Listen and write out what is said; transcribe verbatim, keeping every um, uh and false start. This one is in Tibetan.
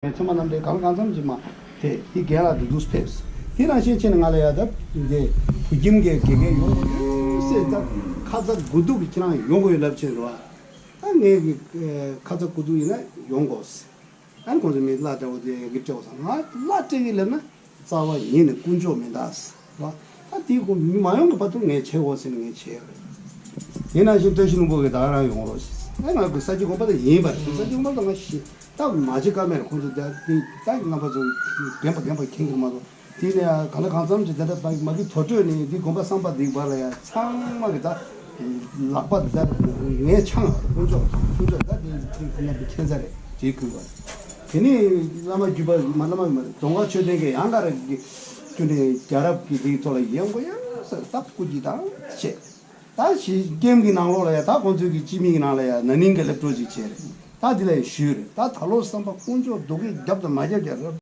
ཚོད་མ་རྣམ་འགྲེལ་གང་ལ་གང་འཚམ་ཅིག་མ་དེ་དེ་རྒན་ལགས་དེ་འདུག་ཕེབས། དེ་ནང་བཞིན་བྱས་ནས་ང་ལ་ཡ་ད་དེ་བུ་ཁྱིམ་གྱི་དགེ་རྒན་ཡོང་དགོས་ཡོད་ཟེར། ད་ཁ་ཚ་དགོས་གཏུག་གི་ཁྱེད་རང་ཡོང་དགོས་ཡོད་ལབ་བྱས་རེད་བ། ད་ངས་ཀྱི་ཁ་ཚ་དགོས་གཏུག་ཡིན་ན་ཡོང་དགོས། ཨ་ནི་ཁོང་ཚོ་མི་གླ་སྤྲད་འོ་དེ་ཡ་གི་སྤྲད་འོ་ས་ང་གླ་སྤྲད་གི་ལབ་ན། རྩ་བ་ཉིད་ནས་དཀོན་མཆོག་མི་འདག་ཟེར་བ། ད་དེའི་གོང་མི་མ་ཡོང་གི་བར་དུ་ངས་བྱེད་འོ་ཟེར་ནས་ངས་བྱས་ཡོད་རེད། ཡིན་ནང་བཞིན་བཀྲ་ཤིས་ལྷུན་པོ་གིས་ད་རང་ཡོང་རོགས་ཞེས། ཨ་ང་གི་ས་སྐྱ་དགོན་པ་ད་ཡིན་པ་རེད། ས་སྐྱ་དགོན་པ་ད་ང་ཤི་ད་མ་བྱེད་ཀ་མེད་རེད། ཁོང་ཚོ་ད་དེ་ད་རྣམ་པ་ཚོ་རྒན་པ་རྒན་པ་མཁྱེན་གི་མ་གཏོགས། དེ་ནས་གང་ལ་གང་འཚམ་ཅིག་ད་ལྟ་མ་གི་དོ་སྤྲོད་ནས་འདི་དགོན་པ་བསམ་པ་འདི་བར་ལ་ཡ་ཚང་མ་གི་ད་ལག་པ་ད་ངས་འཆང་བ་དཀོན་མཆོག་དཀོན་མཆོག་ད་དེ་དེ་ཁོ་ན་དེ་མཁྱེན་ས་རེད་དེ་ཁུལ་བ། དེ་ནས་བླ་མ་བརྒྱུད་པ་མ་བླ་མ་མ་རེད། རྫོང་དཀར་ཆོས་ལྡན་གྱི་ཡང་ག་རེ་གི་ཁྱོད་ནས་རྒྱལ་རབས་ཀྱི་དེའི་ཐོག་ལ་ཡོང་དགོས་ཡ་ས་ད་སྐུ་གཅིག་དང་བྱས། ད་ཞིག་ཀེམ་གྱི་ནང་ལོགས་ལ་ཡ་ད་ཁོང་ཚོའི་གི་སྤྱི་མིང་གི་ནང་ལ་ཡ་ན་ནིང་གི་སླེབས་འགྲོ་ཅིག་བྱས་རེད། ད་འདི་ལ་ཡ་ཞུས་རེད། ད་ད་ལོ་བསམ་པ་དཀོན་མཆོག་རྡོ་སྐས་རྒྱབ་དང་མ་རྒྱབ་ཀྱང་རབ་